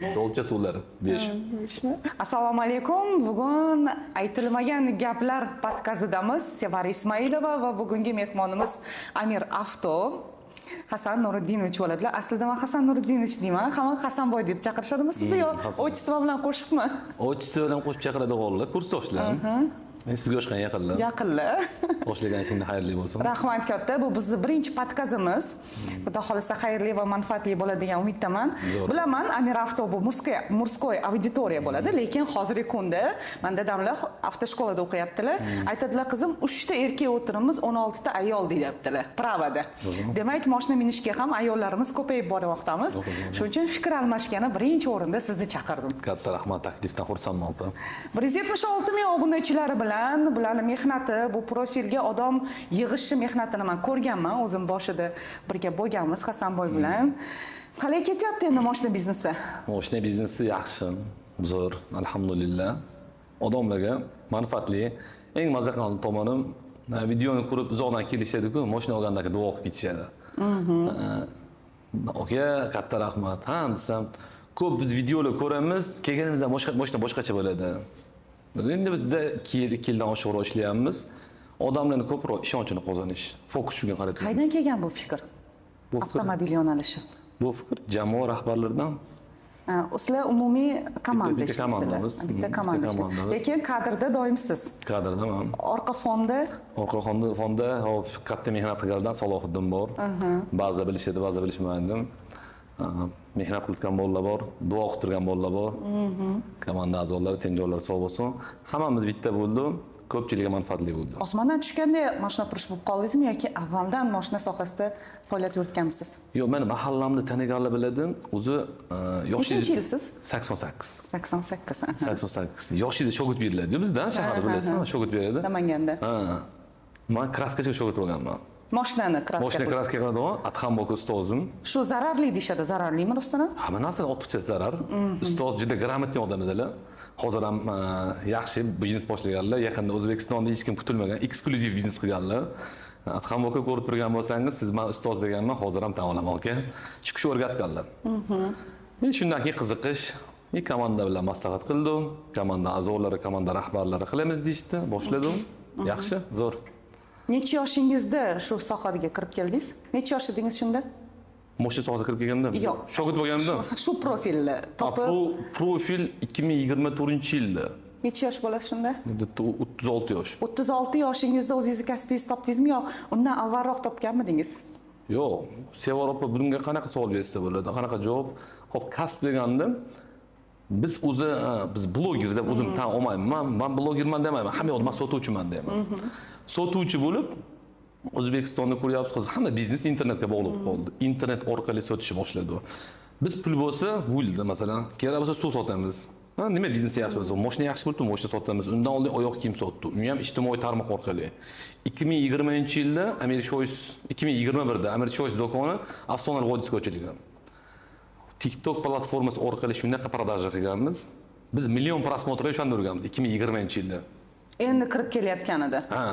Dolcha suvlari 5. Beshmi? Assalomu alaykum. Bugun "Aytilmagan gaplar" podkastidamiz. Sevara Ismoilova va bugungi mehmonimiz Amir Avto Hasan Nuruddinovich bo'ladilar. Aslida man Hasan Nuruddinovich deyman. Hamma Hasanboy deb chaqirishadimi sizni yo Hasan. отчество bilan qo'shibmi? Отчество bilan qo'shib chaqiradiganlar kursdoshlar. Men sizga o'xshagan yaqinlar. Yaqinlar. Boshlagan ishingda xayrli bo'lsin. Rahmat katta. Bu bizni birinchi podkastimiz. Xudo xohlasa, xayrli va manfaatli bo'ladi degan umiddaman. Zo'r. Bilaman, Amir Avto bu мужской auditoriya bo'ladi, lekin hozirgi kunda man dadamlar автошкола da o'qiyaptilar. Aytadilar, qizim, 3 ta erkak o'tiribmiz, 16 ta ayol deyaptilar. Права da. Demak, mashina minishga ham ayollarimiz ko'payib bormoqdamiz. Shuning uchun fikr almashgani birinchi o'rinda sizni chaqirdim. Katta rahmat, taklifdan xursandman, opa. 176 ming obunachilari bilan bularni mehnati, bu profilga odam yig'ishi mehnatini man ko'rganman. O'zim boshida birga bo'lganmiz Hasanboy bilan. Qalay ketyapti endi moshina biznesi? Moshina biznesi yaxshi, zo'r, alhamdulillah. Odamlarga manfaatli. Eng maza qilgan tomoni, videoni ko'rib uzoqdan kelishadi-ku, moshina olgandan keyin duo qilib ketishadi. Aka, katta rahmat. Ha, desam, ko'p biz videolar ko'ramiz, kelganimizda boshqa moshina boshqacha bo'ladi. Endi bizda 2 yil, 2 yildan oshiqroq ishlayapmiz. Odamlarni ko'proq ishonchini qozonish, fokus shunga qaratilgan. Qaydan kelgan bu fikr? Bu fikr, Avtomobil yo'nalishi. bu fikr jamoa rahbarlaridan. Ha, sizlar umumiy komanda Bitta ishlaysizlar. komandamiz. Bitta Bitta komanda ishlaysiz. komandamiz. Lekin kadrda doim siz. Kadrda man. Orqa fonda Orqa fonda hop katta mehnat qilganlardan Salohiddin bor. Ba'zi bilishadi, ba'zi bilishmaydi. Mehnat qilgan bolalar bor, duo qilib turgan bolalar bor. Komanda a'zolari, tenjonlari sog' bo'lsin. Hammamiz bitta bo'ldi, ko'pchilikka manfaatli bo'ldi. Osmondan tushganda mashina qurish bo'lib qoldingizmi yoki avvaldan mashina sohasida faoliyat yuritganmisiz? Yo'q, meni mahallamni taniganlar biladi. O'zi yosh Nechinchi yilsiz? 88. 88. Aha. 88. Yoshida shogird beriladi bizda, shaharda bilasizmi, shogird beradi. Namanganda. Ha. Man краска chiga shogird bo'lganman. Mashinani краска Moshina qilish. краска qiladigan Adham aka ustozim. Shu zararli deyishadi, zararlimi rostdan ham? Hamma narsani ortiqcha zarar. Ustoz juda грамотный odam edilar. Hozir ham yaxshi biznes boshlaganlar. Yaqinda O'zbekistonda hech kim kutilmagan eksklyuziv biznes qilganlar. Adham aka, ko'rib turgan bo'lsangiz, siz man ustoz deganman, hozir ham tan olaman, aka. Shu kishi o'rgatganlar. Men shundan keyin qiziqish, и komanda bilan maslahat qildim. Komanda a'zolari, komanda rahbarlari qilamiz deyishdi, boshladim. Yaxshi, zo'r. Necha yoshingizda shu sohaga kirib keldingiz? Necha yosh edingiz shunda? Moshina sohasiga kirib kelganda, Yo'q. shogird bo'lganimda. Shu profilni topib, Profil 2024-yilda. Necha yosh bo'lasiz shunda? 36 yosh. 36 yoshingizda o'zingizni kasbingizni topdingizmi yo undan avvalroq topganmidingiz? Yo'q, Sevara opa, bunga qanaqa savol bersa bo'ladi? Qanaqa javob? Xo'p, kasb deganda biz o'zi biz bloger deb o'zim tan olmayman. Man blogerman demayman. Hamma yoqda man sotuvchiman deyman. Sotuvchi bo'lib O'zbekistonda ko'ryapsiz, hozir hamma biznes internetga bog'liq qoldi. Internet orqali sotishni boshladi. Biz pul bo'lsa, bo'ldi, masalan, kerak bo'lsa suv sotamiz. Ha, nima biznes yaxshi bo'lsa, moshina yaxshi bo'ldi, moshina sotamiz. Undan oldin oyoq kiyim sotdi. Uni ham ijtimoiy tarmoq orqali. 2020-yilda Amir Choice, 2021da Amir Choice do'koni Afsonalar vodiysiga ochilgan. TikTok platformasi orqali shunaqa продажа qilganmiz. Biz million просмотр lar o'shanda urganmiz 2020-yilda. Endi kirib kelayotganida. Ha.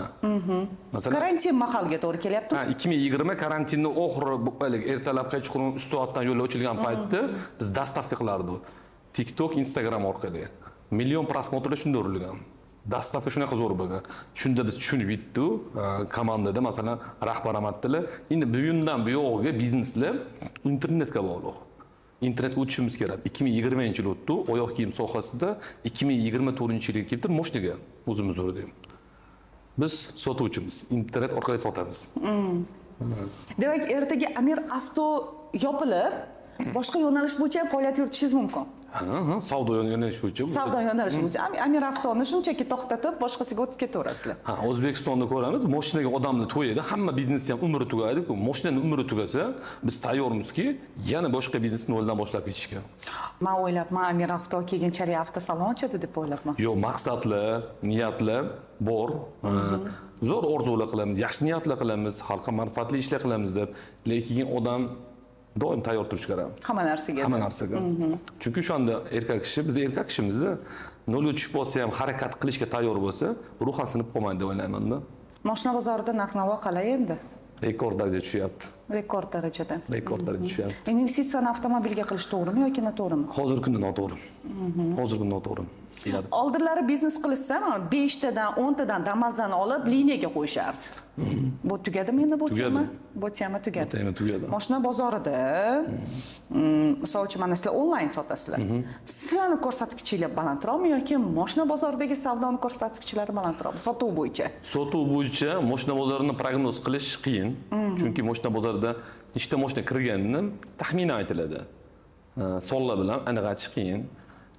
Masalan, Karantin mahalga to'g'ri kelyaptimi? Ha, 2020 karantinni oxiri, haligi ertalab kechqurun 3 soatdan yo'llar ochilgan paytda biz доставка qilardik. TikTok, Instagram orqali. Million просмотр lar shunda urilgan. Доставка shunaqa zo'r bo'lgan. Shunda biz tushunib yetdik, komandada masalan rahbar ham aytdilar, endi buyundan buyog'iga bizneslar internetga bog'liq. Internetga o'tishimiz kerak. 2020 yil o'tdi, oyoq kiyim sohasida 2024-yilga kelib turib moshinaga o'zimiz urdik. Biz sotuvchimiz, internet orqali sotamiz. Demak, ertaga Amir Avto yopilib, boshqa yo'nalish bo'yicha ham faoliyat yuritishingiz mumkin. Ha, savdo yo'nalishi bo'yicha. Savdo yo'nalishi bo'yicha Amir Avtoni shunchaki to'xtatib, boshqasiga o'tib ketaverasizlar. Ha, O'zbekistonda ko'ramiz, moshinaga odamni to'yadi, hamma biznesni ham umri tugaydi-ku. Moshinani umri tugasa, biz tayyormizki, yana boshqa biznesni noldan boshlab ketishga. Man o'ylabman, Amir Avto keyinchalik avtosalon ochadi deb o'ylabman. Yo'q, maqsadlar, niyatlar bor. Ha, zo'r orzular qilamiz, yaxshi niyatlar qilamiz, xalqqa manfaatli ishlar qilamiz deb, lekin odam doim tayyor turishi kerak. Hamma narsaga. Hamma narsaga. Chunki o'shanda erkak kishi, biz erkak kishimizda nolga tushib qolsa ham harakat qilishga tayyor bo'lsa, ruhan sinib qolmaydi deb o'ylayman-da. Moshina bozorida narx-navo qalay endi? Rekord darajada tushyapti. Rekord darajada. Rekord darajada tushyapti. Investitsiyani avtomobilga qilish to'g'rimi yoki noto'g'rimi? Hozirgi kunda noto'g'ri. Hozirgi kunda noto'g'ri. Oldinlari biznes qilishsa, mana 5 tadan, 10 tadan Damazdan olib liniyaga qo'yishardi. Bu tugadimi endi bu Tugadi. tema? Bu tema tugadi. Bu tema tugadi. Moshina bozorida, misol uchun mana sizlar onlayn sotasizlar. Sizlarni ko'rsatkichinglar balandroqmi yoki moshina bozoridagi savdoni ko'rsatkichlari balandroqmi sotuv bo'yicha? Sotuv bo'yicha moshina bozorini prognoz qilish qiyin. Chunki moshina bozorida nechta moshina kirganini taxminan aytiladi. Sonlar bilan aniq aytish qiyin.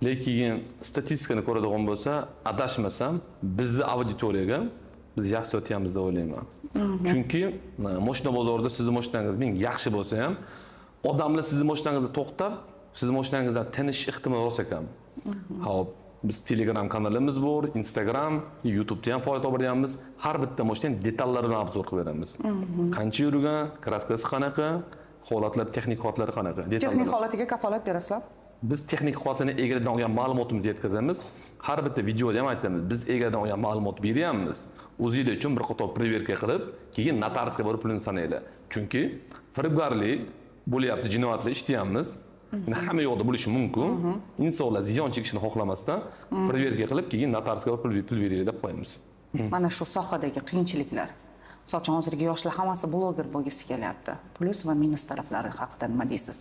Lekin statistikani ko'radigan bo'lsa, adashmasam, bizni auditoriyaga biz yaxshi sotyapmiz deb o'ylayman. Chunki moshina bozorida sizni moshinangiz ming yaxshi bo'lsa ham, odamlar sizni moshinangizda to'xtab, sizni moshinangizdan tanish ehtimoli rosa kam. Hop, biz Telegram kanalimiz bor, Instagram, YouTube'da ham faoliyat olib boryapmiz. Har bitta mashinani detallari bilan обзор qilib beramiz. Qancha yurgan, краска si qanaqa, holatlar, texnik holatlari qanaqa. Texnik Detallari. holatiga kafolat berasizlar? Biz texnik holatini egadan olgan ma'lumotimizni yetkazamiz. Har bitta videoda ham aytamiz, biz egadan olgan ma'lumot beryapmiz. O'zinglar uchun bir qator проверка qilib, keyin notariusga borib pulini sananglar. Chunki firibgarlik bo'lyapti, jinoyatli ishlayapmiz. Endi hamma yoqda bo'lishi mumkin. Insonlar ziyon chekishini xohlamasdan проверка qilib, keyin notariusga borib pul beringlar deb qo'yamiz. Mana shu sohadagi qiyinchiliklar. Misol uchun hozirgi yoshlar hammasi bloger bo'lgisi kelyapti. Plyus va minus taraflari haqida nima deysiz?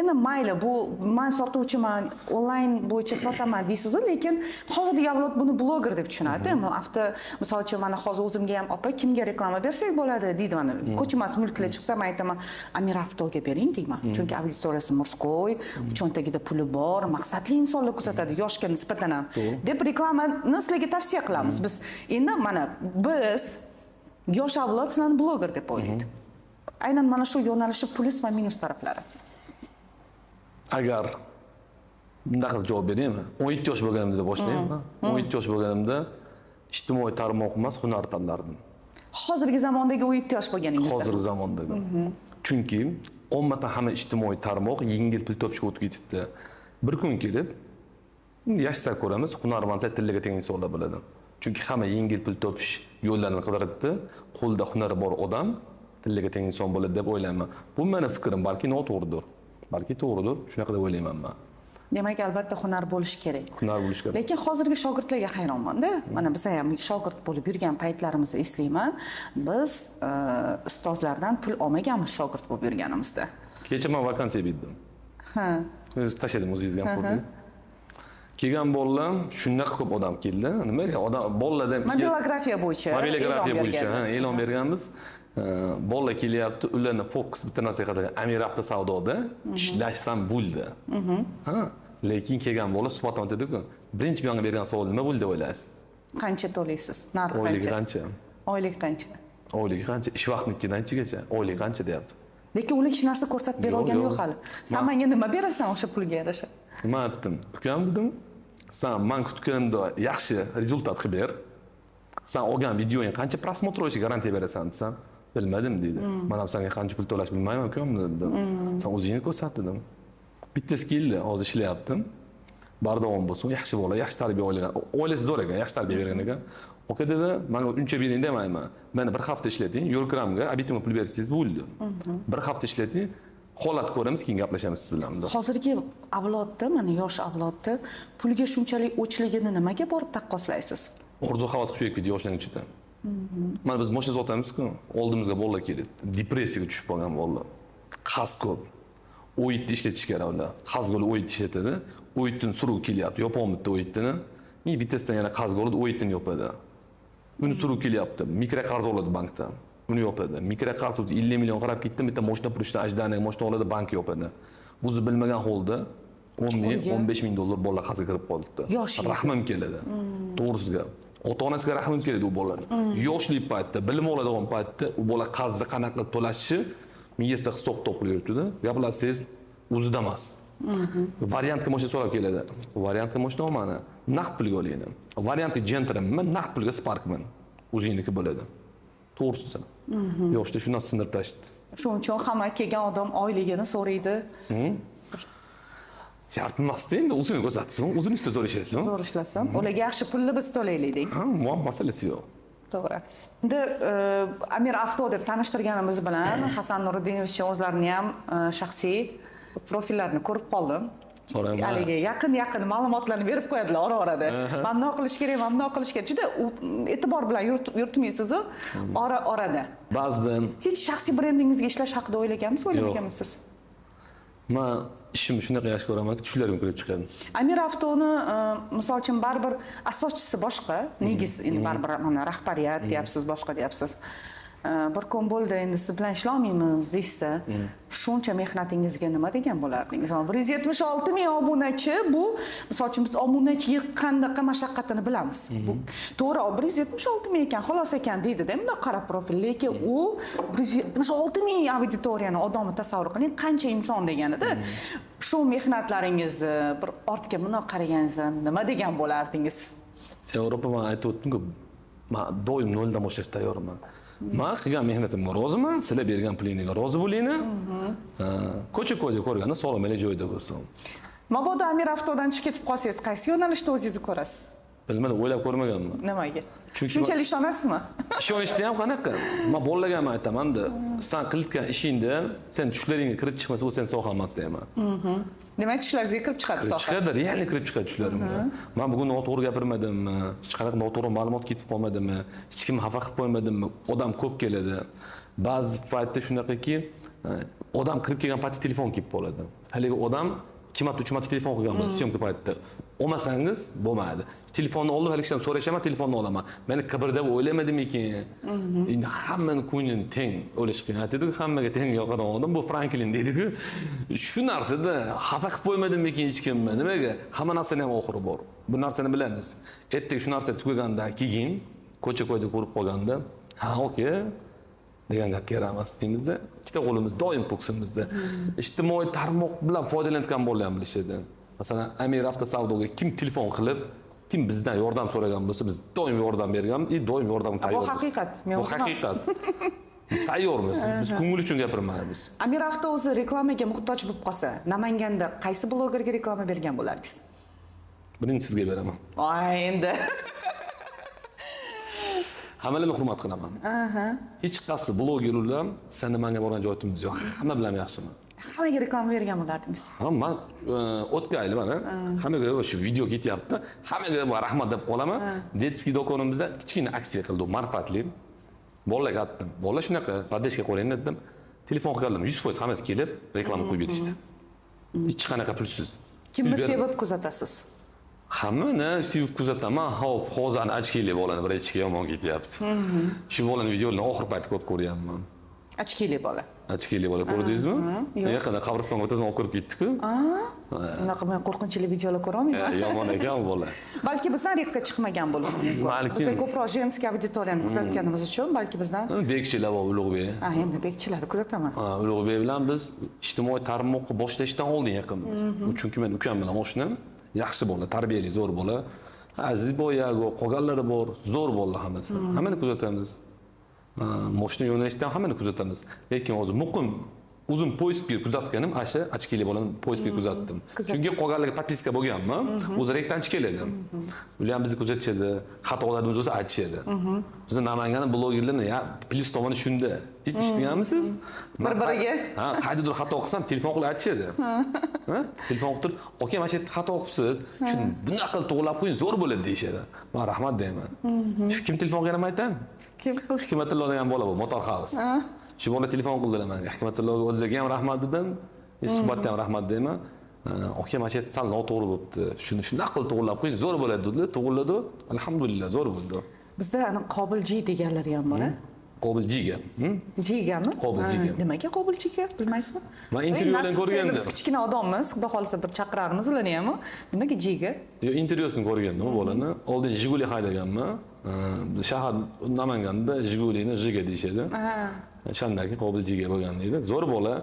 Endi mayli, bu man sotuvchiman, onlayn bo'yicha sotaman deysiz-u, lekin hozirgi avlod buni bloger deb tushunadi. Avto, misol uchun mana hozir o'zimga ham opa kimga reklama bersak bo'ladi deydi mana. Ko'chmas mulklar chiqsa men aytaman, Amir Avtoga bering deyman. Chunki auditoriyasi мужской, cho'ntagida puli bor, maqsadli insonlar kuzatadi yoshga nisbatan ham. Deb reklamani sizlarga tavsiya qilamiz. Biz endi mana biz yosh avlod sizlarni bloger deb o'ylaydi. Aynan mana shu yo'nalishi plyus va minus taraflari. Agar bunday qilib javob beraymi? 17 yosh bo'lganimda deb boshlayman. 17 yosh bo'lganimda ijtimoiy tarmoq emas, hunar tanlardim. Hozirgi zamondagi 17 yosh bo'lganingizda. Hozirgi zamondagi. Chunki ommatan hamma ijtimoiy tarmoq yengil pul topishga o'tib ketibdi. Bir kun kelib, yashsak ko'ramiz, hunarmandlar tillaga teng insonlar bo'ladi. Chunki hamma yengil pul topish yo'llarini qidiribdi. Qo'lda hunari bor odam tillaga teng inson bo'ladi deb o'ylayman. Bu meni fikrim, balki noto'g'ridir. Balki to'g'ridir, shunaqa deb o'ylayman men. Demak, albatta hunar bo'lishi kerak. Hunar bo'lishi kerak. Lekin hozirgi shogirdlarga hayronman-da. Mana biz ham shogird bo'lib yurgan paytlarimizni eslayman. Biz ustozlardan pul olmaganmiz shogird bo'lib yurganimizda. Kecha men vakansiya berdim. Ha. O'zi tashladim, o'zingizga ham ko'rdingiz. Kelgan bolalar shunaqa ko'p odam keldi. Nimaga? Odam bolalardan Mobilografiya bo'yicha mobilografiya e'lon bo'yicha, berganlar. ha, e'lon berganmiz. Bolalar kelyapti, ularni fokus bitta narsaga qaragan. Amir Avto savdoda ishlashsam bo'ldi. Ha, lekin kelgan bola suhbat aytadi-ku. Birinchi menga bergan savol nima bo'ldi deb o'ylaysiz? Qancha to'laysiz? Narx Oyligi qancha? qancha? Oylik qancha? Oyligi qancha? Ish vaqti nechidan nechigacha? Oyligi qancha deyapti. Lekin ular hech narsa ko'rsatib bera Yo'q, olgani yo'q. yo'q hali. San menga nima berasan o'sha pulga yarasha? Nima aytdim? Ukam dedim, san man kutganimda yaxshi результат qilib ber. San olgan videoing qancha просмотр olishiga garantiya berasan desam, bilmadim deydi. Man ham senga qancha pul to'lash bilmayman ukam dedim. San o'zingni ko'rsat dedim. Bittasi keldi, hozir ishlayapti. Bardavom bo'lsin, yaxshi bola, yaxshi tarbiya olgan. Oilasi zo'r ekan, yaxshi tarbiya bergan ekan. Aka dedi, menga uncha bering demayman. Meni bir hafta ishlating, yo'l kiramga обед imga pul bersangiz bo'ldi. Bir hafta ishlating, holat ko'ramiz, keyin gaplashamiz siz bilan dedi. Hozirgi avlodda, mana yosh avlodda pulga shunchalik o'chligini nimaga borib taqqoslaysiz? Orzu havas kuchayib ketdi yoshlarning ichida. Mana biz mashina sotamiz-ku, oldimizga bolalar keladi. Depressiyaga tushib qolgan bolalar. Qarz ko'p. O'yitni ishlatish kerak ular. Qarzga o'yitni ishlatadi. O'yitni suruv kelyapti, yopolmaydi o'yitni. И bittasidan yana qarzga oladi, o'yitni yopadi. Uni suruv kelyapti. Mikro qarz oladi bankdan. Uni yopadi. Mikro qarz o'zi 50 million qarab ketdi, bitta mashina pulishdan ajdaniga mashina oladi, bank yopadi. O'zi bilmagan holda 10 ming, Chuqurga. 15 ming dollar bolalar qarzga kirib qoldi. Yosh yigit. Rahmim keladi. To'g'risiga. Ota-onasiga rahmim keladi u bolani. Yoshlik paytda, bilim oladigan paytda u bola qarzni qanaqa qilib to'lashi miyasida hisob kitob qilib yuribdi-da. Gaplashsangiz o'zida emas. Variantga mashina so'rab keladi. Variantga mashina olmani, naqd pulga olaydi. Variantga Gentra'mi, naqd pulga Sparkman. O'zingniki bo'ladi. To'g'risi. Yoshda shundan sindirib tashladi. Shuning uchun hamma kelgan odam oyligini so'raydi. Shart emasda endi o'zini ko'rsatsin, o'zini ustida zo'r ishlasin. Zo'r ishlasin. Ularga yaxshi pulni biz to'laylik deng. Ha, muammo masalasi yo'q. To'g'ri. Endi Amir Avto deb tanishtirganimiz bilan Hasan Nuriddinovichni o'zlarini ham shaxsiy profillarini ko'rib qoldim. So'rayman. Haligi yaqin yaqin ma'lumotlarni berib qo'yadilar ora orada. Mana bundoq qilish kerak, mana bundoq qilish kerak. Juda e'tibor bilan yuritmaysiz-u ora orada. Ba'zida Hech shaxsiy brendingizga ishlash haqida o'ylaganmisiz, o'ylamaganmisiz? Man ishimni shunaqa yaxshi ko'ramanki, tushlarimga kirib chiqadi. Amir Avtoni misol uchun baribir asoschisi boshqa, negiz endi baribir mana rahbariyat deyapsiz, boshqa deyapsiz. Bir kun bo'ldi, endi siz bilan ishlolmaymiz deyishsa, shuncha mehnatingizga nima degan bo'lardingiz? Mana 176 ming obunachi, bu misol uchun biz obunachi yiqqandaqa mashaqqatini bilamiz. Bu to'g'ri, 176 ming ekan, xolos ekan deydi-da, bundoq qarab profil, lekin u 176 ming auditoriyani odamni tasavvur qiling, qancha inson deganida. Shu mehnatlaringizni bir ortga bundoq qaraganingizda nima degan bo'lardingiz? Sevara opa, man aytib o'tdim-ku, man doim noldan boshlashga tayyorman. Man qilgan mehnatimga roziman, sizlar bergan pulingga rozi bo'linglar. Ko'cha ko'yda ko'rganda sog'lomlik joyida bo'lsin. Mabodo Amir Avtodan chiqib ketib qolsangiz, qaysi yo'nalishda o'zingizni ko'rasiz? Bilmadim, o'ylab ko'rmaganman. Nimaga? Chunki Shunchalik ishonasizmi? Ishonishda ham qanaqa? Man bolalarga ham aytaman-da, san qilayotgan ishingda sen tushlaringga kirib chiqmasa, u sen soha emas deyman. Demak, tushlaringizga kirib chiqadi Kirib soha. chiqadi, реально kirib chiqadi tushlarimga. Man bugun noto'g'ri gapirmadimmi? Hech qanaqa noto'g'ri ma'lumot ketib qolmadimi? Hech kimni xafa qilib qo'ymadimmi? Odam ko'p keladi. Ba'zi paytda shunaqaki, odam kirib kelgan paytda telefon kelib qoladi. Haligi odam 2 marta, 3 marta telefon qilgan bo'ladi съёмка paytida. Olmasangiz bo'lmaydi. Telefonni oldim, haligi kishidan so'rashaman, telefonni olaman. Meni kibr deb o'ylamadimikin? Endi hammani ko'nglini teng o'ylash qiyin. Aytadi-ku, hammaga teng yoqadigan odam bu Franklin deydi-ku. Shu narsada xafa qilib qo'ymadimikin hech kimni? Nimaga? Hamma narsani ham oxiri bor. Bu narsani bilamiz. Ertaga shu narsa tugagandan keyin ko'cha ko'yda ko'rib qolganda, ha, okey degan gap kerak emas deymizda. Ikkita qo'limiz doim ko'ksimizda. Ijtimoiy tarmoq bilan foydalanayotgan bolalar ham bilishadi. Masalan, Amir Avto savdoga kim telefon qilib, kim bizdan yordam so'ragan bo'lsa, biz doim yordam berganmiz и doim yordam tayyormiz. Haqiqat. Men Bu o'zim ham- haqiqat. Biz tayyormiz. Biz ko'ngil uchun gapirmaymiz. Amir Avto o'zi reklamaga muhtoj bo'lib qolsa, Namanganda qaysi blogerga reklama bergan bo'lardingiz? Birinchi sizga beraman. Voy, endi. Hammalarni hurmat qilaman. Hech qaysi bloger bilan sen manga borgan joyimiz yo'q. Hamma bilan yaxshiman. Hammaga reklama bergan bo'lardingiz. Ha, man o'tgan mana hammaga shu video ketyapti. Hammaga rahmat deb qolaman. Детский do'konimizda kichkina aksiya qildi, ma'rifatli. Bolalarga aytdim. Bolalar shunaqa поддержка qo'ying dedim. Telefon qilgandim, 100% hammasi kelib reklama qo'yib berishdi. Hech qanaqa pulsiz. Kimni Pul berib- sevib kuzatasiz? Hammani sevib kuzataman. Hop, hozir ana очки li bolani bir ichki yomon ketyapti. Shu bolani videolarini oxir payt ko'p ko'ryapman. Очки li bola. Очки li bola ko'rdingizmi? Yo'q. Yaqinda qabristonga o'tazim olib kirib ketdi-ku. Unaqa men qo'rqinchli videolar ko'ra olmayman. Yomon ekan u bola. Balki bizdan редко chiqmagan bo'lishi mumkin. Balki. Biz ko'proq женский auditoriyani kuzatganimiz uchun balki bizdan Bekchilar bor, Ulug'bek. Ha, endi bekchilarni kuzataman. Ha, Ulug'bek bilan biz ijtimoiy tarmoqni boshlashdan oldin yaqinmiz. Chunki men ukam bilan oshnam, yaxshi bola, tarbiyali, zo'r bola. Aziz Boyago, qolganlari bor, zo'r bolalar hammasi. Hammani kuzatamiz. Ha, moshina yo'nalishidan hammani kuzatamiz. Lekin hozir muqim o'zim поиск ga kuzatganim asha очки li bolani поиск ga kuzatdim. Kuzatdim. Chunki qolganlarga подписка bo'lganman, o'zi rekdan keladi. Ular ham bizni kuzatishadi, xatolarimiz bo'lsa aytishadi. Bizni Namanganning blogerlarini ya plyus tomoni shunda. Hech eshitganmisiz? Bir-biriga. Ha, qayerdadir xato qilsam telefon qilib aytishadi. Ha? Telefon qilib turib, "Aka, mana shu yerda xato qilibsiz, shuni bunday qilib to'g'rilab qo'ying, zo'r bo'ladi" deyishadi. Men rahmat deyman. Shu kim telefon qilganimni aytaman? Kim qildi? Hikmatullo degan bola bu, Motor House. Shu bola telefon qildilar menga. Hikmatulloga o'ziga ham rahmat dedim, suhbatga ham rahmat deyman. Aka, mana shu yerda sal noto'g'ri bo'libdi. Shuni shunday qilib to'g'rilab qo'ying, zo'r bo'ladi dedilar. To'g'riladi. Alhamdulillah, zo'r bo'ldi. Bizda ana Qobil G deganlar ham bor, a? Qobil Jiga. Jigami? Qobil Ha, Jiga. Nimaga Qobil Jiga? Bilmaysizmi? Man intervyudan Nasib qilsa endi ko'rgandim. biz kichkina odammiz, xudo xohlasa bir chaqirarmiz ularni ham. Nimaga Jiga? Yo, intervyusini ko'rgandim u bolani. Oldin Jiguli haydaganman. Shahar Namanganda Jigulini Jiga deyishadi. Ha. O'shandan keyin Qobil Jiga bo'lgan deydi. Zo'r bola.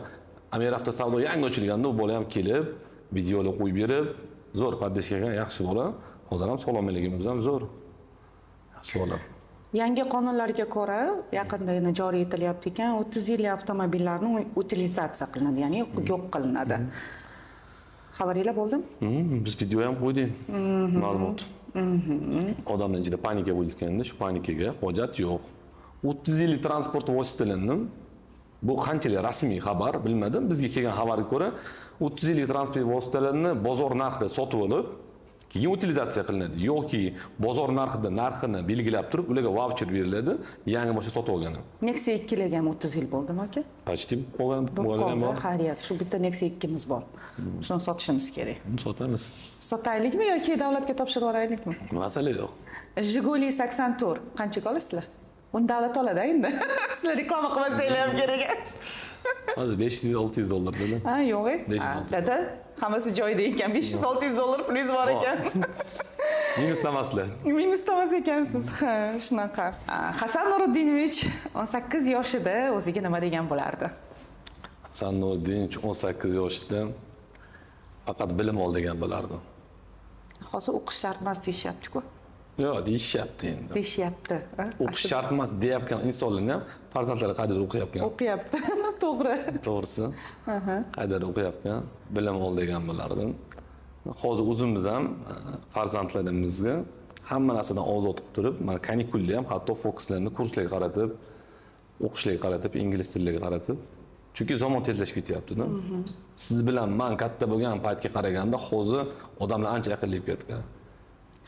Amir avto savdo yangi ochilganda u bola ham kelib, videolar qo'yib berib, zo'r поддержка qilgan, yaxshi bola. Hozir ham sog'lomligimiz ham zo'r. Yaxshi bola. Yangi qonunlarga ko'ra, yaqinda yana joriy etilyapti ekan, 30 yillik avtomobillarni utilizatsiya qilinadi, ya'ni yo'q qilinadi. Xabaringlar bo'ldimi? Biz video ham qo'ydik. Ma'lumot. Odamlar ichida panika bo'layotganda shu panikaga hojat yo'q. 30 yillik transport vositalarini, bu qanchalik rasmiy xabar bilmadim. Bizga kelgan xabarga ko'ra 30 yillik transport vositalarini bozor narxida sotib olib, keyin utilizatsiya qilinadi yoki bozor narxida narxini belgilab turib, ularga vaucher beriladi, yangi mashina sotib olgani. Nexia 2 ham 30 yil bo'ldimi aka? Почти qolgan Bo'lib bo'lgan qoldi, bor. Xayriyat, shu bitta Nexia 2miz bor. Shuni sotishimiz kerak. Sotamiz. Sotaylikmi yoki davlatga topshirib yuboraylikmi? Masala yo'q. Jiguli 84 qanchaga olasizlar? Uni davlat oladi endi. Sizlar reklama qilmasanglar ham kerak. Hozir 500-600 dollar dedi. Ha, yo'q. 500-600. Dada, hammasi joyida ekan. 500-600 dollar pulingiz bor ekan. Minusdamaslar. Minusda emas ekansiz. Ha, shunaqa. Hasan Nuruddinovich 18 yoshida o'ziga nima degan bo'lardi? Hasan Nuriddinov 18 yoshida faqat bilim ol degan bo'lardi. Hozir o'qish shart emas deyishyapti-ku. Yo'q, deyishyapti endi. Deyishyapti. Ha? O'qish shart emas deyapgan insonlarni ham farzandlari qayerdadir o'qiyapgan. O'qiyapti. To'g'ri. To'g'risi. Qayerdadir o'qiyapgan, bilim ol degan bo'lardim. Hozir o'zimiz ham farzandlarimizga hamma narsadan ozod qilib turib, mana kanikulda ham hatto fokuslarni kurslarga qaratib, o'qishlarga qaratib, ingliz tiliga qaratib. Chunki zamon tezlashib ketyapti-da. Siz bilan man katta bo'lgan paytga qaraganda hozir odamlar ancha aqlli bo'lib ketgan.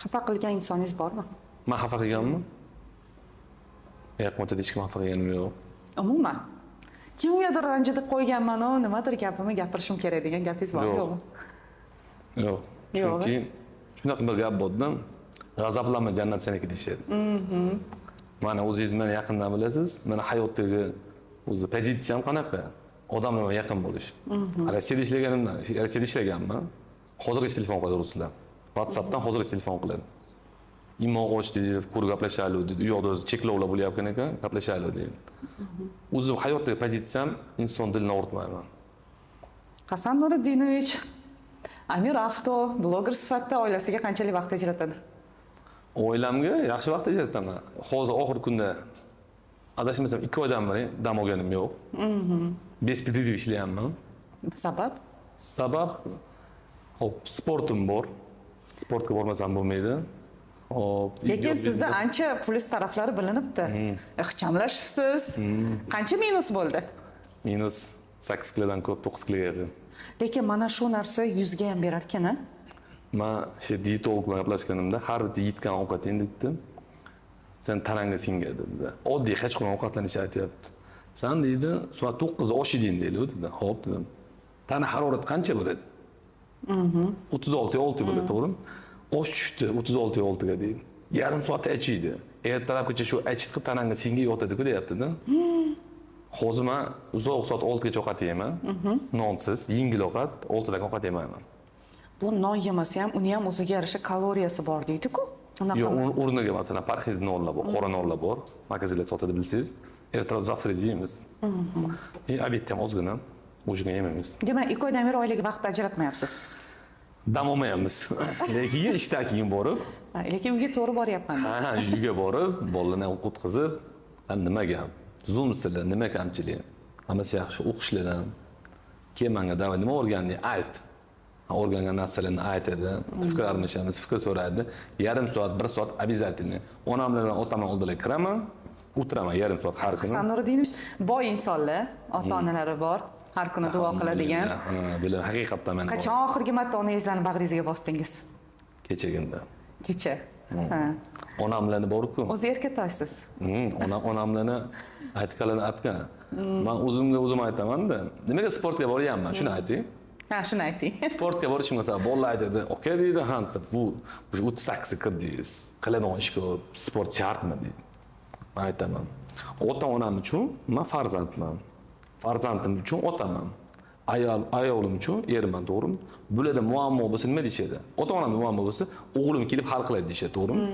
Xafa qilgan insoningiz bormi? Man xafa qilganmi? Yo'q, o'rtada hech kim xafa qilganim yo'q. Umuman. Kimgadir ranjitib qo'yganman-u, nimadir gapimni gapirishim kerak degan gapingiz bormi, Yo'q. yo'qmi? Yo'q. Yo'q, Chunki shunaqa bir gap borda, g'azablanma, jannat seniki deyishadi. Mana o'zingiz meni yaqindan bilasiz, meni hayotdagi o'zi pozitsiyam qanaqa? Odamlar bilan yaqin bo'lish. Rossiyada ishlaganimdan, Rossiyada ishlaganman. Hozirgacha telefon qiladi ruslar. WhatsAppdan hozirgacha telefon qiladi. Imo och deydi, ko'rib gaplashaylik deydi. U yoqda o'zi cheklovlar bo'layotgan ekan, gaplashaylik deydi. O'zi hayotdagi pozitsiyam inson dilini og'ritmayman. Hasan Nuruddinovich Amir Avto bloger sifatida oilasiga qanchalik vaqt ajratadi? Oilamga yaxshi vaqt ajrataman. Hozir oxirgi kunda adashmasam 2 oydan beri dam olganim yo'q. Без перерыва ishlayapman. Sabab? Sabab, hop, sportim bor. Sportga bormasam bo'lmaydi. Hop, Lekin sizda ancha plyus taraflari bilinibdi. Ixchamlashibsiz. Qancha minus bo'ldi? Minus 8 kilodan ko'p, 9 kiloga yaqin. Lekin mana shu narsa yuzga ham berar ekan, a? Man shu diyetolog bilan gaplashganimda har bitta yetgan ovqating deydi. Sen tanangga singadi dedi. Oddiy hech qanday ovqatlanish aytyapti. Sen deydi, soat 9 osh yeding deydi dedi. Xo'p dedim. Tana harorati qancha bo'ladi? 36,6 bo'ladi, to'g'rimi? Osh tushdi 36,6 ga deydi. Yarim soatda achiydi. Ertalabgacha shu achitqi tanangga singib yotadi-ku deyapti-da. Hozir men uzoq soat 6 gacha ovqat yeyman. Nonsiz, yengil ovqat, 6 da ovqat yemayman. Bu non yemasa ham uni ham o'ziga yarasha kaloriyasi bor deydi-ku. Unaqa Yo'q, emas. O'rniga masalan parhez nonlar bor, qora nonlar bor. Magazinlarda sotadi bilsangiz. Ertalab завтрак yeymiz. И обед da ham ozgina ужин ga yemaymiz. Demak, 2 oydan beri oilaga vaqt ajratmayapsiz. Dam olmayapmiz. Lekin ishdan keyin borib, Ha, lekin uyga to'g'ri boryapman. Ha, uyga borib, bolalarni o'tqizib, ha, nima gap? Tuzukmisizlar, nima kamchilik? Hammasi yaxshi, o'qishlardan. Keyin menga давай nima o'rganding? Ayt. Ha, o'rgangan narsalarni aytadi, fikr almashamiz, fikr so'raydi. Yarim soat, 1 soat обязательно. Onam bilan otamning oldilariga kiraman, o'tiraman yarim soat har kuni. Hasan Nuriddinov boy insonlar, ota-onalari bor, har kuni duo qiladigan. Ha, bilaman, haqiqatdan men Qachon oxirgi marta onangizlarni bag'ringizga bosdingiz? Kechagina. Kecha. Ha. Onam bilan bor-ku. O'zi erkatoysiz. Onamlarni aytganlarini aytgan. Man o'zimga o'zim aytaman-da. Nimaga sportga boryapman? Shuni ayting. Ha, shuni ayting. Sportga borishimga sabab bolalar aytadi, "Aka" deydi, "Ha, bu уже 38 ga kirdingiz. Qiladigan ish ko'p, sport shartmi?" deydi. Man aytaman. Ota-onam uchun man farzandman. Farzandim uchun otaman. Ayolim uchun erman, to'g'rimi? Bularda muammo bo'lsa nima deyishadi? Ota-onamda muammo bo'lsa, o'g'lim kelib hal qiladi deyishadi, to'g'rimi?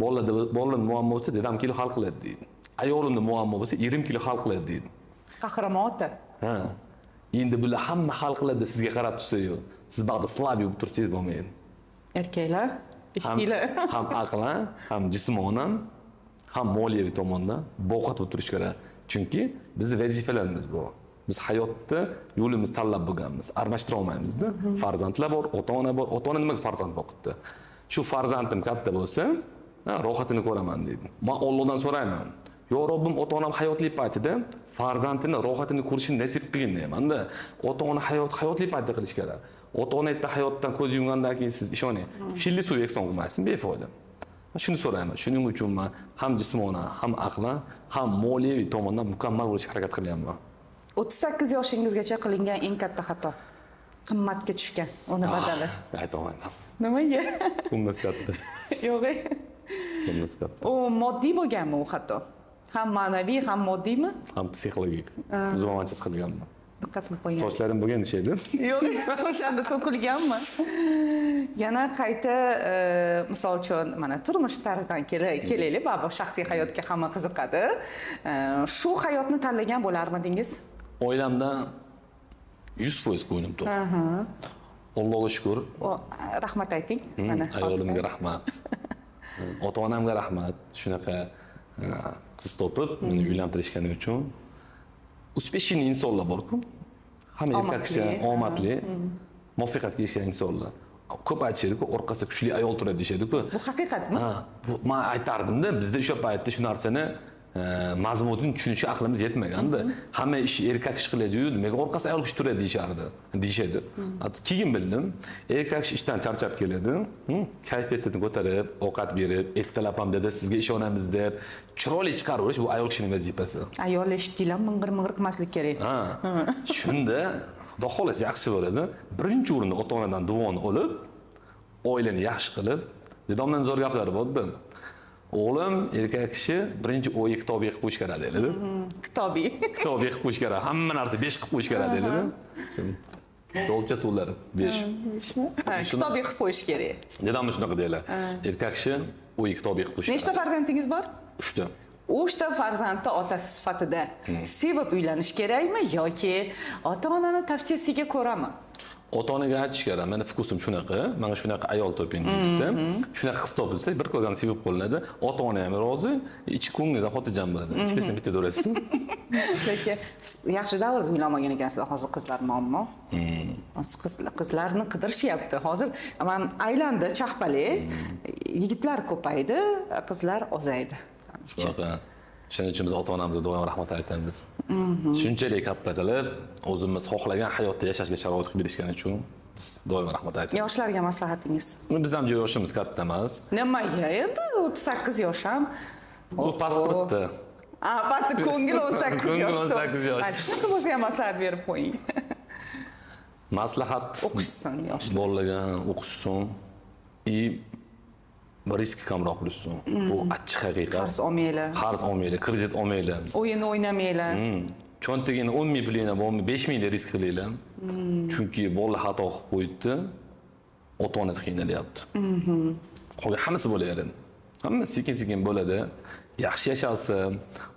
Bolalarda muammo bo'lsa, dadam kelib hal qiladi deydi. Ayolimda muammo bo'lsa, erim kelib hal qiladi deydi. Qahramon ota. Ha. Endi bular hamma hal qiladi deb sizga qarab tursa-yu, siz bag'da слабый bo'lib tursangiz bo'lmaydi. Erkaklar, eshitdinglar. Ham aqlan, ham jismonan, ham moliyaviy tomondan boqat bo'lib turish kerak. Chunki bizni vazifalarimiz bu. Biz hayotda yo'limizni tanlab bo'lganmiz, armashtira olmaymizda. Farzandlar bor, ota-ona bor. Ota-ona nimaga farzand boqibdi? Shu farzandim katta bo'lsa, rohatini ko'raman deydi. Men Allohdan so'rayman. Yo Robbim, ota-onam hayotli paytida farzandini rohatini ko'rishini nasib qilgin deyman-da. Ota-ona hayotli paytda qilish kerak. Ota-ona erta hayotdan ko'z yumgandan keyin siz ishoning, filni suv yakson qilmaysiz, befoyda. Shuni so'rayman. Shuning uchun men ham jismonan, ham aqlan, ham moliyaviy tomondan mukammal bo'lishga harakat qilyapman. 38 yoshingizgacha qilingan eng katta xato. Qimmatga tushgan, uni badali. Ayta olmayman. Nimaga? Summasi katta. Yo'q. Summasi katta. U moddiy bo'lganmi u xato? Ham ma'naviy, ham moddiymi? Ham psixologik. O'zim ancha siqilganman. Diqqat qilib qo'ygan. Sochlarim bo'lgan deyishadi. Yo'q, o'shanda to'kilganmi? Yana qayta, misol uchun, mana turmush tarzidan kelaylik, baribir shaxsiy hayotga hamma qiziqadi. Shu hayotni tanlagan bo'larmidingiz? Oilamdan 100% ko'nglim to'q. Allohga shukr. Rahmat ayting. Mana ayolimga rahmat. Ota-onamga rahmat. Shunaqa qiz topib, meni uylantirishgani uchun. Uspeshniy insonlar bor-ku. Hamma erkak kishi omadli, muvaffaqiyatga erishgan insonlar. Ko'p aytishadi-ku, orqasida kuchli ayol turadi deyishadi-ku. Bu haqiqatmi? Ha, bu men aytardim-da, bizda o'sha paytda shu narsani mazmunini tushunishga aqlimiz yetmaganda. Hamma ish erkak kishi qiladi-yu, nimaga orqasida ayol kishi turadi deyishardi, deyishadi. Keyin bildim, erkak kishi ishdan charchab keladi, kayfiyatini ko'tarib, ovqat berib, ertalab ham dedi, sizga ishonamiz deb chiroyli chiqarib bu ayol kishining vazifasi. Ayol eshitdinglar, ming'ir-ming'ir qilmaslik kerak. Ha. Shunda Xudo xohlasa yaxshi bo'ladi. Birinchi o'rinda ota-onadan duoni olib, oilani yaxshi qilib, dadomdan zo'r gaplar bo'ldi. O'g'lim, erkak kishi birinchi o'yi kitobiy qilib qo'yish kerak dedi. Kitobiy. Kitobiy qilib qo'yish kerak. Hamma narsa 5 qilib qo'yish kerak dedi. Dolcha so'zlari 5. 5mi? Ha, kitobiy qilib qo'yish kerak. Dadam shunaqa deydilar. Erkak kishi o'yi kitobiy qilib qo'yish kerak. Nechta farzandingiz bor? 3 ta. 3 ta farzandni otasi sifatida sevib uylanish kerakmi yoki ota-onani tavsiyasiga ko'rami? Ota-onaga aytish kerak, meni fokusim shunaqa, menga shunaqa ayol toping desa, shunaqa qiz topilsa, bir ko'rganda sevib qo'linadi, ota-ona ham rozi, ichi ko'nglidan xotirjam bo'ladi. Ikkitasini bitta do'rasiz. Lekin yaxshi davrda uylanmagan ekansizlar, hozir qizlar muammo. Hozir qizlarni qidirishyapti. Hozir man aylandi chaqpali, yigitlar ko'paydi, qizlar ozaydi. Shunaqa. Shuning uchun biz ota-onamizga doim rahmat aytamiz. Shunchalik katta qilib, o'zimiz xohlagan hayotda yashashga sharoit qilib berishgani uchun biz doim rahmat aytamiz. Yoshlarga maslahatingiz? Biz ham yoshimiz katta emas. Nimaga endi 38 yosh ham? Bu pasportda. A, pasport ko'ngil 18 yosh. Ko'ngil 18 yosh. Shunaqa bo'lsa ham maslahat berib qo'ying. Maslahat o'qishsin yoshlar. Bolalarga o'qishsin. Risk kamroq bo'lsin. Bu achchiq haqiqat. Qarz olmanglar. Qarz olmanglar, kredit olmanglar. O'yin o'ynamanglar. Cho'ntagini 10 ming pulingni bo'lmay 5 minglik risk qilinglar. Chunki bola xato qilib qo'yibdi, ota-onasi qiynalyapti. Qolgan hammasi bo'laveradi. Hammasi sekin-sekin bo'ladi. Yaxshi yashalsa,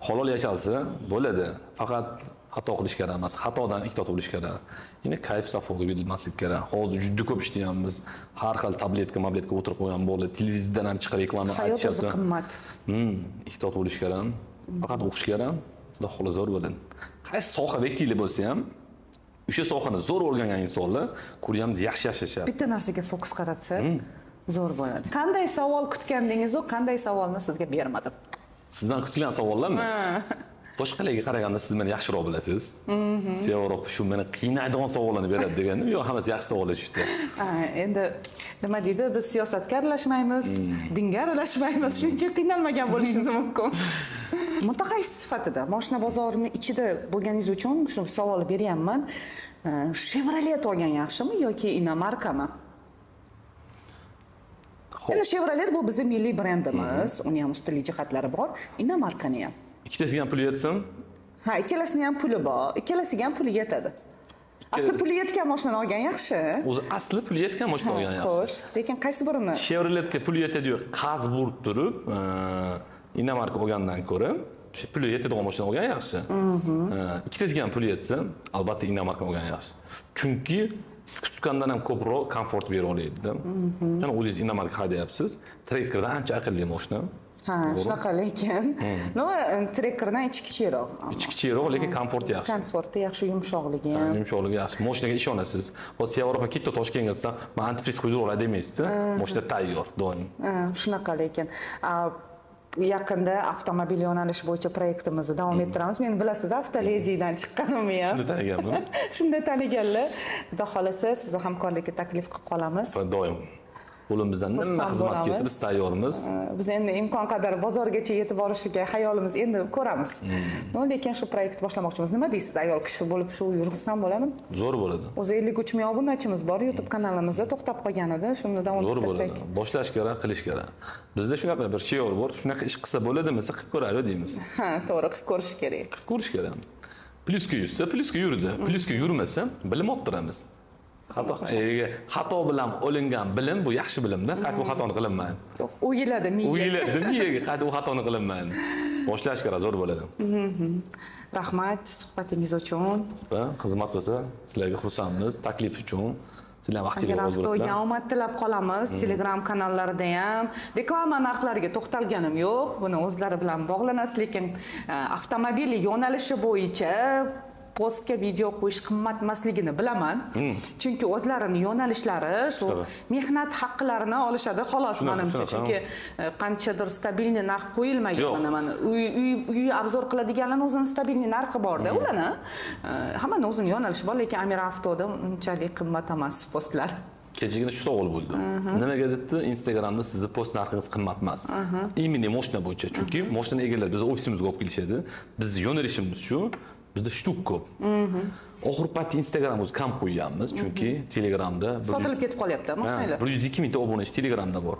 halol yashalsa bo'ladi. Faqat xato qilish kerak emas, xatodan ehtiyot bo'lish kerak. Ya'ni kayf safoga berilmaslik kerak. Hozir juda ko'p ishlayapmiz. Har xil tabletka, mabletka o'tirib qo'ygan bo'ldi. Televizordan ham chiqar reklama aytishyapti. Hayot o'zi qimmat. Ehtiyot bo'lish kerak. Faqat o'qish kerak. Xudo xohlasa zo'r bo'ladi. Qaysi soha vakili bo'lsa ham, o'sha sohani zo'r o'rgangan insonlar ko'ryapmiz, yaxshi yashashyapti. Bitta narsaga fokus qaratsa, zo'r bo'ladi. Qanday savol kutgandingiz u, qanday savolni sizga bermadim? Sizdan kutilgan savollarmi? Boshqalarga qaraganda siz meni yaxshiroq bilasiz. Sevroq shu meni qiynaydigan savollarni beradi degandim. Yo'q, hammasi yaxshi savollar tushdi. Endi nima deydi, biz siyosatga aralashmaymiz, dinga aralashmaymiz, shuncha qiynalmagan bo'lishingiz mumkin. Mutaxassis sifatida mashina bozorini ichida bo'lganingiz uchun shu savolni beryapman. Chevrolet olgan yaxshimi yoki inomarkami? Endi Chevrolet bu bizning milliy brendimiz, uni ham ustunlik jihatlari bor, inomarkani ham. Ikkitasiga ham puli yetsin. Ha, ikkalasining ham puli bor, ikkalasiga ham puli yetadi. Asli puli yetgan mashinani olgan yaxshi. O'zi asli puli yetgan mashina olgan yaxshi. Xo'sh, lekin qaysi birini? Chevroletga puli yetadi-yu, qarz burib turib, inomarka olgandan ko'ra, puli yetadigan mashina olgan yaxshi. Ikkitasiga ham puli yetsa, albatta inomarka olgan yaxshi. Chunki siz kutgandan ham ko'proq komfort bera oladi-da. Ya'ni o'zingiz inomarka haydayapsiz, trekkerdan ancha aqlli mashina. Ha, shunaqa, lekin но Trackerdan ichi kichikroq. Ichi kichikroq, lekin komforti yaxshi. Komforti yaxshi, yumshoqligi ham. Yumshoqligi yaxshi. Moshinaga ishonasiz. Hozir Sevara opa ketdi Toshkentga desam, man antifriz quydirib olay demaysizda. Moshina tayyor doim. Ha, shunaqa, lekin yaqinda avtomobil yo'nalishi bo'yicha proyektimizni davom ettiramiz. Men, bilasiz, Avtoledidan chiqqanimni ham. Shunda taniganman. Shunda taniganlar. Xudo xohlasa, sizni hamkorlikka taklif qilib qolamiz. Doim. Qo'limizdan nima Xursand xizmat kelsa, bo'lamiz. biz tayyormiz. Biz endi imkon qadar bozorgacha yetib borishiga xayolimiz, endi ko'ramiz. Но, lekin shu proyektni boshlamoqchimiz. Nima deysiz, ayol kishi bo'lib shu yurg'izsam bo'ladimi? Zo'r bo'ladi. O'zi 53 ming obunachimiz bor YouTube kanalimizda, to'xtab qolgan edi. Shuni davom Zo'r ettirsak. bo'ladi. Boshlash kerak, qilish kerak. Bizda shunaqa bir shior bor. Shunaqa ish qilsa bo'ladimi desa, qilib ko'raylik deymiz. Ha, to'g'ri, qilib ko'rish kerak. Qilib ko'rish kerak. Plyusga yursa, plyusga yurdi. Plyusga yurmasa, bilim orttiramiz. Xato bilan olingan bilim bu yaxshi bilimda. Qaytib u xatoni qilinmaydi. O'yiladi miya. O'yiladi miyaga, qaytib u xatoni qilinmaydi. Boshlash kerak, zo'r bo'ladi. Rahmat suhbatingiz uchun. Va xizmat bo'lsa, sizlarga xursandmiz taklif uchun. Sizlar vaqtingizga Agar rozi avtoga bo'liblar. Omad tilab qolamiz. Telegram kanallarida ham reklama narxlariga to'xtalganim yo'q. Buni o'zlari bilan bog'lanasiz, lekin avtomobil yo'nalishi bo'yicha postga video qo'yish qimmat emasligini bilaman. Chunki o'zlarini yo'nalishlari shu, mehnat haqlarini olishadi xolos, manimcha. Chunki qanchadir стабильный narx qo'yilmagan. Yo'q. Mana uy обзор qiladiganlarni o'zini стабильный narxi borda ularni. Hammani o'zini yo'nalishi bor, lekin Amir Avtoda unchalik qimmat emas postlar. Kechagina shu savol bo'ldi. Nimaga debdi, Instagramda sizni post narxingiz qimmat emas. Именно moshina bo'yicha. Chunki moshina egalari bizni ofisimizga olib kelishadi. Bizni yo'nalishimiz shu. Bizda штук ko'p. Oxirgi paytda Instagram o'zi kam qo'yganmiz, chunki Telegramda Sotilib ketib qolyapti moshinalar. 102 mingta obunachi Telegramda bor.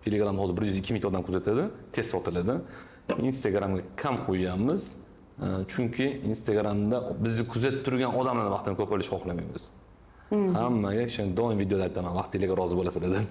Telegramda hozir 102 mingta odam kuzatadi, tez sotiladi. Instagramga kam qo'yganmiz. Chunki Instagramda bizni kuzatib turgan odamlarni vaqtini ko'p olishni xohlamaymiz. Hammaga o'sha doim videoda aytaman, vaqtinglarga rozi bo'lasizlar deb.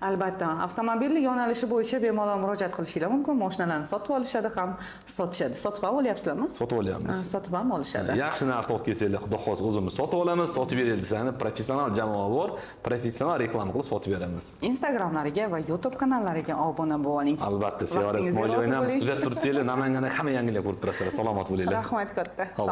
Albatta, avtomobil yo'nalishi bo'yicha bemalol murojaat qilishinglar mumkin. Moshinalarni sotib olishadi ham, sotishadi. Sotib ham olyapsizlarmi? Sotib olyapmiz. Ha, sotib ham olishadi. Yaxshi narxda olib kelsanglar, xudo xohlasa, o'zimiz sotib olamiz, sotib beraylik desanglar, professional jamoa bor, professional reklama qilib sotib beramiz. Instagramlariga va YouTube kanallariga obuna bo'ling. Albatta, Sevara Vaqtingizga rozi Ismoilovani ham bo'ling. kuzatib tursanglar, Namanganda hamma yangilik ko'rib turasizlar. Salomat bo'linglar. Rahmat katta. Sog'.